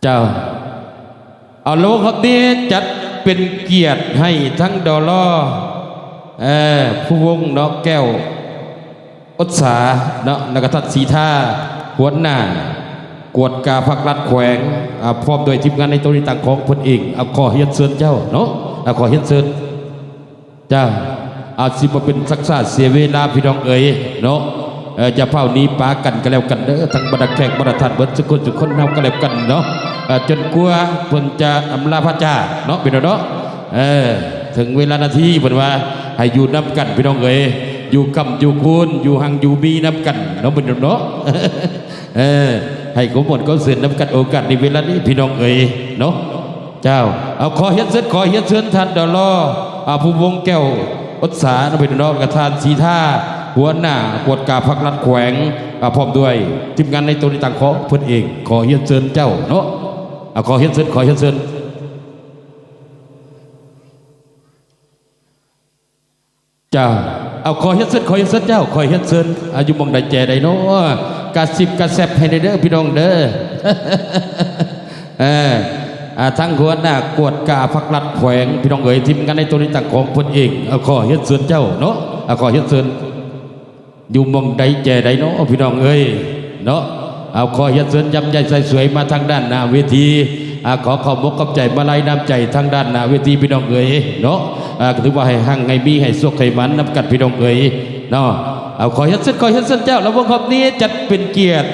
ເຈົ້າ ເອົາ ລະບົບຮອບນີ້ຈັດເປັນກຽດໃຫ້ທັງ ດລ ເອີ ພູວົງ ເນາະ ແກ້ວອົດສາ ເນາະ ແລ້ວກໍທ່ານສີທາ ຫົວໜ້າກວດກາພັກລັດແຂວງ ອາ ພ້ອມດ້ວຍທີມງານໃນໂຕນີ້ຕ່າງຂອງເພິ່ນເອງ. ເອົາ ຂໍຮຽນເຊີນເຈົ້າເນາະ ເອົາ ຂໍຮຽນເຊີນ. ເຈົ້າ ອາດຊິບໍ່ເປັນສັກຊ້າເສຍເວລາພີ່ນ້ອງເອີຍເນາະ. ເອີ ຢ່າຟ້າວໜີປາກັນກໍແລ້ວກັນເດີ ທັງບັນດາແຂກບັນດາທ່ານເບິດສຸຄົນສຸຄົນເຮົາກໍແລ້ວກັນເນາະ. ເອີ ຈົນກວ່າເພິ່ນຈະອຳລາພາຈາກເນາະ ພີ່ນ້ອງເນາະ. ເອີ ເຖິງເວລານາທີເພິ່ນວ່າໃຫ້ຢູ່ນຳກັນພີ່ນ້ອງເອີຍ ຢູ່ຄ້ຳຢູ່ຄູນ ຢູ່ຮັ່ງຢູ່ມີນຳກັນເນາະ ພີ່ນ້ອງເນາະ. ເອີ ໃຫ້ຄວາມມ່ວນຄວາມຊື່ນນຳກັນໂອກາດໃນເວລານີ້ພີ່ນ້ອງເອີຍເນາະ. ເຈົ້າ ເອົາ ຂໍຮຽນເຊີນ ຂໍຮຽນເຊີນທ່ານ ດລ ອາ ພູວົງ ແກ້ວອົດສາ ເນາະ ພີ່ນ້ອງເນາະ ແລະ ທ່ານສີທາ ຫົວໜ້າກວດກາພັກລັດແຂວງ ອາ ພ້ອມດ້ວຍທີມງານໃນໂຕນີ້ຕ່າງຂອງເພິ່ນເອງ. ຂໍຮຽນເຊີນເຈົ້າເນາະ ເອົາ ຂໍຮຽນເຊີນ ຂໍຮຽນເຊີນ. ເຈົ້າ ເອົາ ຂໍຮຽນເຊີນ ຂໍຮຽນເຊີນເຈົ້າ ຂໍຮຽນເຊີນ. ອາ ຢູ່ໝ່ອງໃດແຈໃດເນາະ ກະຊິບກະແຊັບໃຫ້ແດ່ເດີພີ່ນ້ອງເດີ. ເອີ ອາ ທັງຫົວໜ້າກວດກາພັກລັດແຂວງ ພີ່ນ້ອງເອີຍ ທີມງານໃນໂຕນີ້ຕ່າງຂອງເພິ່ນເອງ. ເອົາ ຂໍຮຽນເຊີນເຈົ້າເນາະ ເອົາ ຂໍຮຽນເຊີນ. ຢູ່ໝ່ອງໃດແຈໃດເນາະ ພີ່ນ້ອງເອີຍເນາະ. ເອົາ ຂໍຮຽນເຊີນຢາມໃຫຍ່ໃສ່ສວຍມາທາງດ້ານໜ້າເວທີ. ອາ ຂໍຂອບອົກຂອບໃຈມາລັຍນ້ຳໃຈທາງດ້ານໜ້າເວທີພີ່ນ້ອງເອີຍເນາະ. ອາ ກໍຖືວ່າໃຫ້ຮັ່ງໃຫ້ມີ ໃຫ້ໂຊກໃຫ້ໝານນຳກັນພີ່ນ້ອງເອີຍເນາະ. ເອົາ ຂໍຮຽນເຊີນ ຂໍຮຽນເຊີນເຈົ້າ ລະບົບຮອບນີ້ຈັດເປັນກຽດ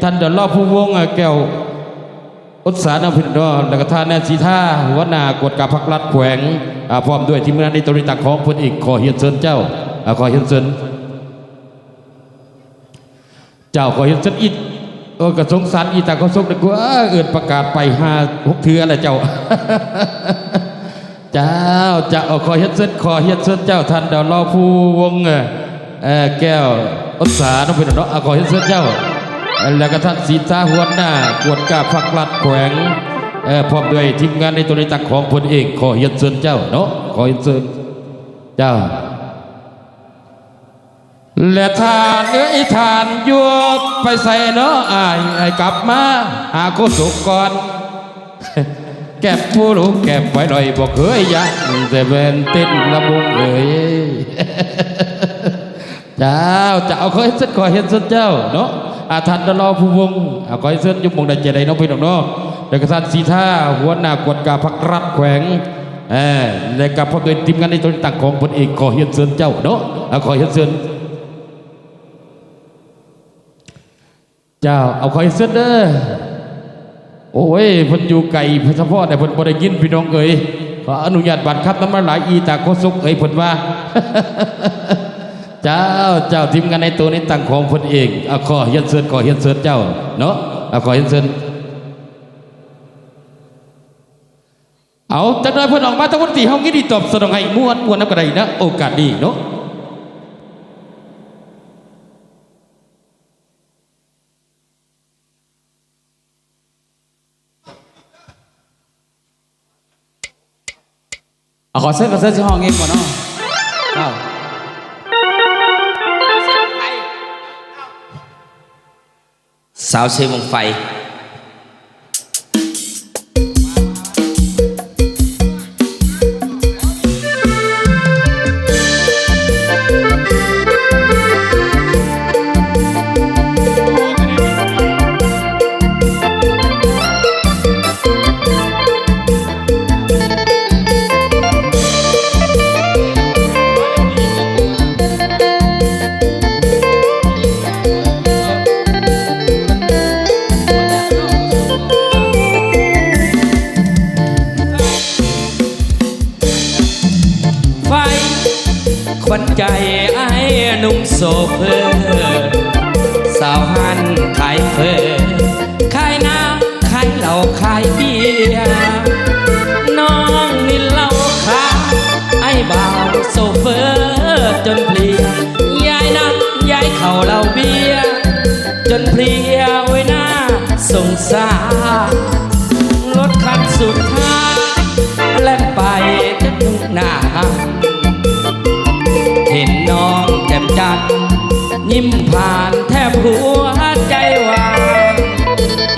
ທ່ານ ດລ ພູວົງ ອາ ແກ້ວ ອົດສາ ນຳພີ່ນ້ອງ ແລ້ວກໍທ່ານແນນສີທາ ຫົວໜ້າກວດກາພັກລັດແຂວງ ອາ ພ້ອມດ້ວຍທີມງານໃນໂຕນີ້ຕ່າງຂອງເພິ່ນເອງ. ຂໍຮຽນເຊີນເຈົ້າ ອາ ຂໍຮຽນເຊີນເຈົ້າ ຂໍຮຽນເຊີນອີກ. ເອີ ກະສົງສານອີຕາຂໍສົກດີກວ່າ ເອີ້ນປະກາດໄປຫ້າຫົກເທື່ອແລ້ວເຈົ້າ. ເຈົ້າ ເຈົ້າ ເອົາ ຂໍຮຽນເຊີນ ຂໍຮຽນເຊີນເຈົ້າ ທ່ານ ດລ ພູວົງ ເອີ ເອີ ແກ້ວອົດສາ ເນາະ ພີ່ນ້ອງເນາະ. ເອົາ ຂໍຮຽນເຊີນເຈົ້າ ແລ້ວກໍທ່ານສີທາ ຫົວໜ້າກວດກາພັກລັດແຂວງ ເອີ ພ້ອມດ້ວຍທີມງານໃນໂຕໃນຕັກຂອງເພິ່ນເອງ. ຂໍຮຽນເຊີນເຈົ້າເນາະ ຂໍຮຽນເຊີນເຈົ້າ. ແລະທ່ານເອີຍ ທ່ານຢູ່ໄປໃສເນາະ ອ້າຍ ອ້າຍກັບມາຫາໂຄສົກກ່ອນ. ແກັບຜູ້ລູກແກັບໄວ້ໜ້ອຍ ບໍ່ເຄີຍຢ້ານ ແຕ່ແມ່ນເຕັ້ນລະວົງເອີຍ. ເຈົ້າ ເຈົ້າ ເອົາ ຂໍຮຽນເຊີນ ຂໍຮຽນເຊີນເຈົ້າເນາະ ອາ ທ່ານ ດລ ພູວົງ ເອົາ ຂໍຮຽນເຊີນ ຢູ່ໝ່ອງໃດແຈໃດເນາະ ພີ່ນ້ອງເນາະ. ແລ້ວກໍທ່ານສີທາ ຫົວໜ້າກວດກາພັກລັດແຂວງ ເອີ ແລະກໍພ້ອມດ້ວຍທີມງານໃນຕົວຕັ້ງຂອງເພິ່ນເອງ. ຂໍຮຽນເຊີນເຈົ້າເນາະ ເອົາ ຂໍຮຽນເຊີນ. ເຈົ້າ ເອົາ ຂໍຮຽນເຊີນເດີ. ໂອ້ຍ ເພິ່ນຢູ່ໄກ ສະເພາະແຕ່ເພິ່ນບໍ່ໄດ້ຍິນ ພີ່ນ້ອງເອີຍ. ຂໍອະນຸຍາດບາດຄຳນຳມາຫຼາຍ ອີຕາໂຄສົກເອີຍ ເພິ່ນວ່າ. ເຈົ້າ ເຈົ້າ ທີມງານໃນໂຕໃນຕັ້ງຂອງເພິ່ນເອງ. ເອົາ ຂໍຮຽນເຊີນ ຂໍຮຽນເຊີນເຈົ້າເນາະ ເອົາ ຂໍຮຽນເຊີນ. ເອົາ ຈັກໜ້ອຍເພິ່ນອອກມາ ທັງໝົດທີ່ເຮົາຍິນດີຕອບສະໜອງໃຫ້ມ່ວນໆນຳກັນໄດ້ນະ ໂອກາດນີ້ເນາະ. ເອົາ ຂໍເຊີນ ຂໍເຊີນ ຊິຮ້ອງເອງບໍ່ເນາະ? ເຈົ້າ ສາວເຊວງໄຟ. ໄຟ ຂວັນໃຈອ້າຍໜຸ່ມໂຊເຟີ ສາວຮ້ານຂາຍເຝີ ຂາຍນ້ຳ ຂາຍເຫຼົ້າ ຂາຍເບຍ ນ້ອງນິນເຫຼົ້າຂາຍ ອ້າຍບ່າວໂຊເຟີຈົນເພຍ ຢາຍນ້ຳ ຢາຍເຂົ້າເຫຼົ້າເບຍ ຈົນເພຍໂອຍໜ້າສົງສານ ລົດຄັນສຸດທ້າຍແລ່ນໄປຈົນຫນ້າຫ້າງ ເຫັນນ້ອງແຈ່ມຈັນ ຍິ້ມຜ່ານແທບຫົວໃຈວາ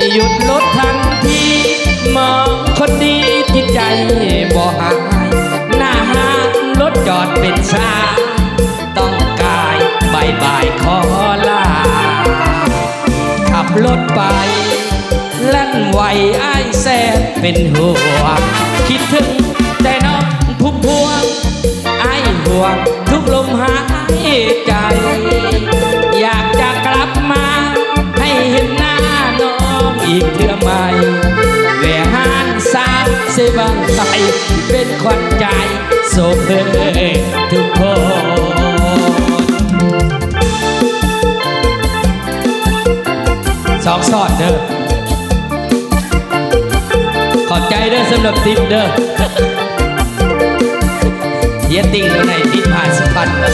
ຍ ຢຸດລົດທັນທີ ມອງຄົນດີຈິດໃຈບໍ່ຫາຍ ໜ້າຮ້ານລົດຈອດເປັນຊາ ຕ້ອງກາຍບາຍບາຍຂໍລາ ຂັບລົດໄປແລ່ນໄວ ອ້າຍແສນເປັນຫ່ວງ ຄິດເຖິງແຕ່ນ້ອງພຸມພວງ ອ້າຍຫ່ວງທຸກລົມຫາຍໃຈ ຢາກຈະກັບມາໃຫ້ເຫັນໜ້ານ້ອງອີກເທື່ອໃໝ່ ແວ່ຮ້ານສາວເຊບັ້ງໄຟ ເປັນຂວັນໃຈໂຊເຟີທຸກຄົນ ສອງຊ້ອນເດີ. ຂອບໃຈເດີສຳລັບຕິບເດີ ເຮຍຕິງໂລໃນຕິບຫ້າສິບພັນເດີ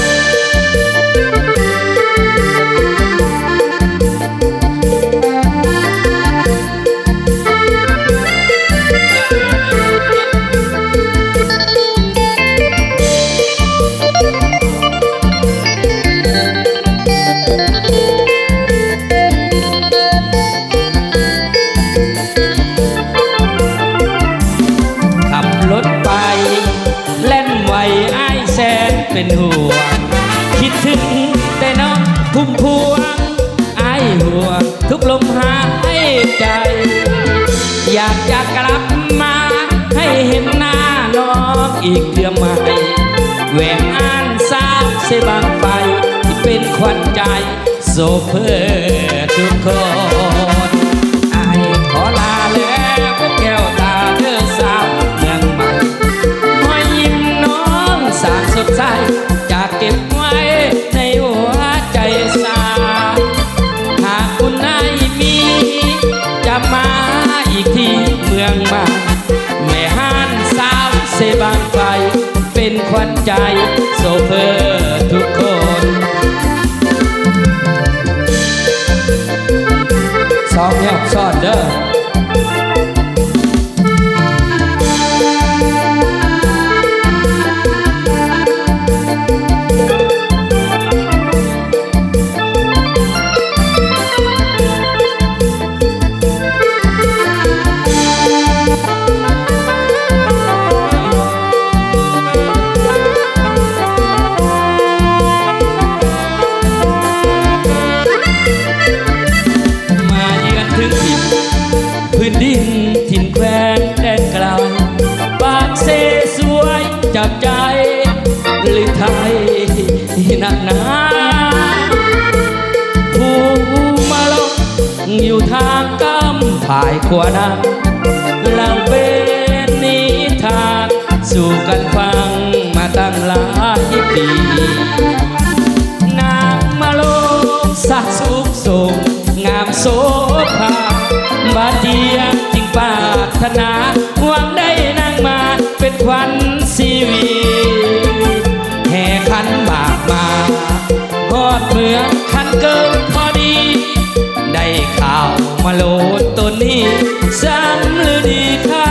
ຂັບລົດໄປແລ່ນໄວ ອ້າຍແສນເປັນຫ່ວງ ຄິດເຖິງແຕ່ນ້ອງພຸມພວງ ອ້າຍຫ່ວງທຸກລົມຫາຍໃຈ ຢາກຈະກັບມາໃຫ້ເຫັນໜ້ານ້ອງອີກເທື່ອໃໝ່ ແວ່ຮ້ານສາວເຊບັ້ງໄຟ ທີ່ເປັນຂວັນໃຈ ໂຊເຟີທຸກຄົນ ອ້າຍຂໍລາແລ້ວແກ້ວຕາເດີສາວເມືອງໃໝ່ ຮອຍຍິ້ມນ້ອງສາງສົດໃສ ຈະເກັບໄວ້ໃນຫົວໃຈສາວ ຫາກບຸນອ້າຍມີ ຈະມາອີກທີ່ເມືອງໃໝ່ ແມ່ຮ້ານສາວເຊບັ້ງໄຟ ເປັນຂວັນໃຈໂຊເຟີທຸກຄົນ ສອງຮອບຊ້ອນເດີ. ມາເຢືອນເຖິງຖິ່ນ ພື້ນດິນຖິ່ນແຄວ້ນແດນໄກ ປາກເຊສວຍຈັບໃຈ ຫຼືໄທ ນັກໜາ ພູມະລົງຢູ່ທາງກ້ຳພາຍຂວານາ ເລົ່າເປັນນິທານສູ່ກັນຟັງມາຕັ້ງຫຼາຍປີ ນາງມະໂລງສາກສຸກ ສົ່ງງາມໂສພາ ບາດດຽງຈຶ່ງປາດຖະໜາ ຫວັງໄດ້ນາງມາເປັນຂວັນຊີວິດ ແຫ່ຂັນໝາກມາ ຮອດເມືອງຄັນເກີງພໍດີ ໄດ້ຂ່າວມະໂລງໂຕນີ້ ຊ່ຳລືດີຂ້າ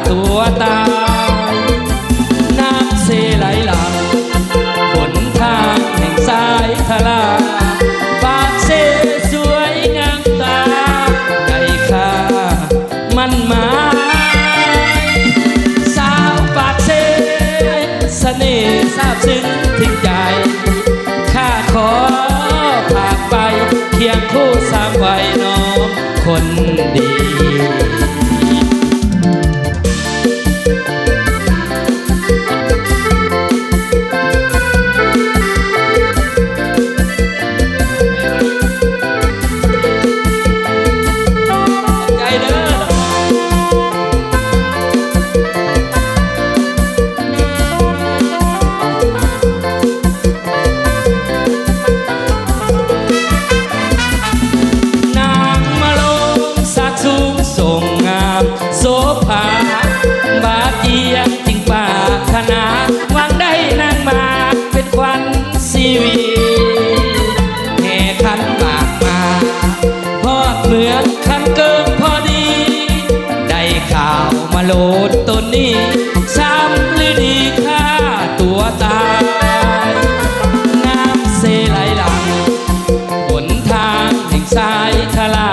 ຕົວຕາຍ ນ້ຳເຊໄຫຼຫຼັ່ງ ຫົນທາງແຫ່ງສາຍທະລາ ປາກເຊສວຍງາມຕາ ໄດ້ຄ່າໝັ້ນໝາຍ ສາວປາກເຊ ສະເໜ່ຊາບຊຶ້ງເຖິງໃຈ ຂ້າຂໍພາກໄປ ຄຽງຄູ່ສາມໄວນ້ອງຄົນດີ. ນາງມະໂລງສາກສູງ ສົ່ງງາມໂສພາ ບາດດຽງຈຶ່ງປາດຖະໜາ ຫວັງໄດ້ນາງມາເປັນຂວັນຊີວິດ ແຫ່ຂັນໝາກມາ ຮອດເມືອງຄັນເກີງພໍດີ ໄດ້ຂ່າວມະໂລງໂຕນີ້ ຊ່ຳລືດີຂ້າຕົວຕາຍ ນ້ຳເຊໄຫຼຫຼັ່ງ ຫົນທາງແຫ່ງສາຍທະລາ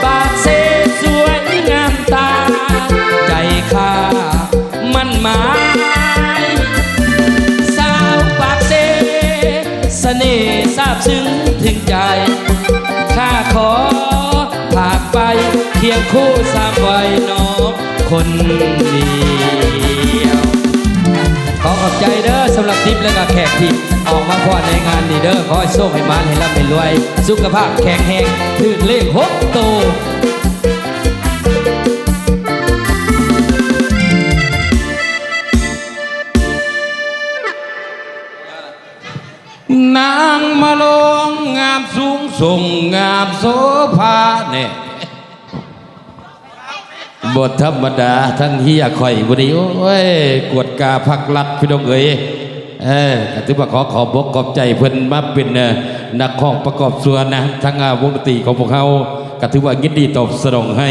ປາກເຊສວຍງາມຕາ ເຖິງເຖິງໃຈ ຂ້າຂໍພາກໄປ ຄຽງຄູ່ສາມໄວ້ນ້ອງຄົນດຽວ. ຂໍຂອບໃຈເດີ ສຳລັບທິບ ແລະກະແຂກທີ່ອອກມາພ້ອມໃນງານນີ້ເດີ. ຂໍໃຫ້ໂຊກໃຫ້ໝານ ໃຫ້ລ່ຳໃຫ້ລວຍ ສຸຂະພາບແຂງແຮງ ຖືກເລກຫົກໂຕ. ນາງມາລອງງາມສູງສົ່ງງາມໂສພາແນ່ ບໍ່ທຳມະດາ ທັງເຮຍຂ້ອຍມື້ນີ້ ໂອ້ຍ ກວດກາພັກລັດພີ່ນ້ອງເອີຍ. ເອີ ກະຖືວ່າຂໍຂອບອົກຂອບໃຈເພິ່ນມາເປັນ ເອີ ນັກຮ້ອງປະກອບສ່ວນນະ ທາງ ອາ ວົງດົນຕີຂອງພວກເຮົາ ກະຖືວ່າຍິນດີຕອບສະໜອງໃຫ້.